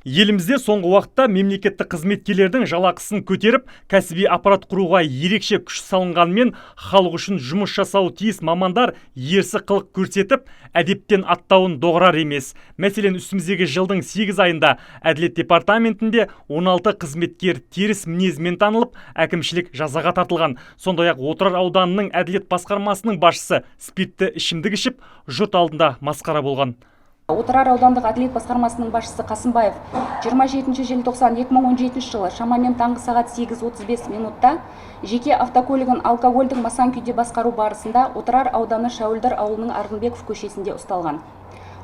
Елімізде соңғы уақытта мемлекеттік қызметкерлердің жалақысын көтеріп, кәсіби аппарат құруға ерекше күш салынғанымен, халық үшін жұмыс жасауы тиіс мамандар ерсі қылық көрсетіп, әдептен аттауын доғарар емес. Мәселен, үстіміздегі жылдың 8 айында әділет департаментінде 16 қызметкер теріс мінезімен танылып, әкімшілік жазаға тартылған. Сондай-ақ Отырар ауданының әділет басқармасының басшысы спиртті ішімдік ішіп, жұрт алдында масқара болған. Отырар аудандық әділет басқармасының басшысы Қасымбаев 27 желтоқсан 2017 жылы шамамен таңғы сағат 8:35 минутта жеке автокөлігін алкогольдік масаң күйде басқару барысында Отырар ауданы, Шәуілдір ауылының Арғынбеков көшесінде ұсталған.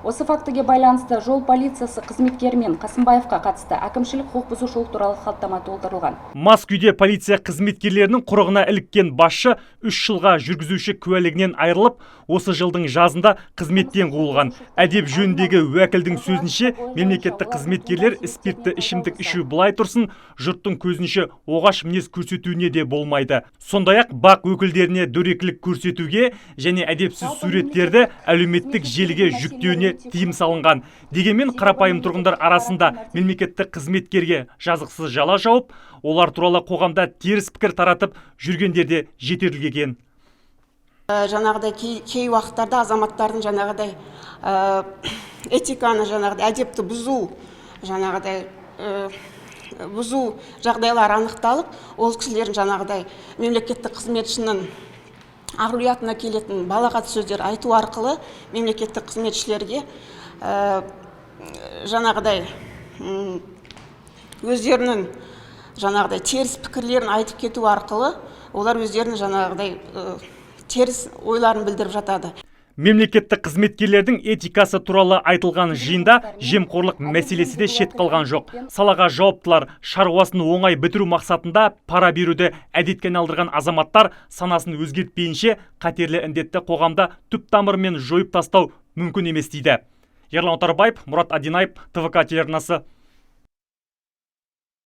Осы фактіге байланысты жол полициясы қызметкерімен Қасымбаевқа қатысты әкімшілік құқық бұзушылық туралы хаттама толтырылған. Мас күйде полиция қызметкерлерінің құрығына іліккен басшы 3 жылға жүргізуші куәлігінен айырылып, осы жылдың жазында қызметтен қуылған. Әдеп жөніндегі уәкілдің сөзінше, мемлекеттік қызметкерлер спиртті ішімдік ішу былай тұрсын, жұрттың көзінше оғаш мінез көрсетуіне де болмайды. Сондай-ақ БАҚ өкілдеріне дөрекілік көрсетуге және әдепсіз суреттерді әлеуметтік желіге жүктеуіне тыйым салынған. Дегенмен қарапайым тұрғындар арасында мемлекеттік қызметкерге жазықсыз жала жауып, олар туралы қоғамда теріс пікір таратып жүргендер де жетерлік екен. Жаңағыдай кей уақыттарда азаматтардың жаңағыдай этиканы, жаңағыдай әдепті бұзу, жаңағыдай бұзу жағдайлары анықталып, ол кісілердің жаңағыдай мемлекеттік қызметшінің ар ұятына келетін балағат сөздер айту арқылы мемлекеттік қызметшілерге жаңағыдай өздерінің жаңағыдай теріс пікірлерін айтып кету арқылы олар өздерінің жаңағыдай теріс ойларын білдіріп жатады. Мемлекеттік қызметкерлердің этикасы туралы айтылған жиында жемқорлық мәселесі де шет қалған жоқ. Салаға жауаптылар шаруасын оңай бітіру мақсатында пара беруді әдетке айналдырған азаматтар санасын өзгертпейінше, қатерлі індетті қоғамда түп тамырымен жойып тастау мүмкін емес дейді. Ерлан Отарбаев, Мұрат Адинаев, ТВК телеарнасы.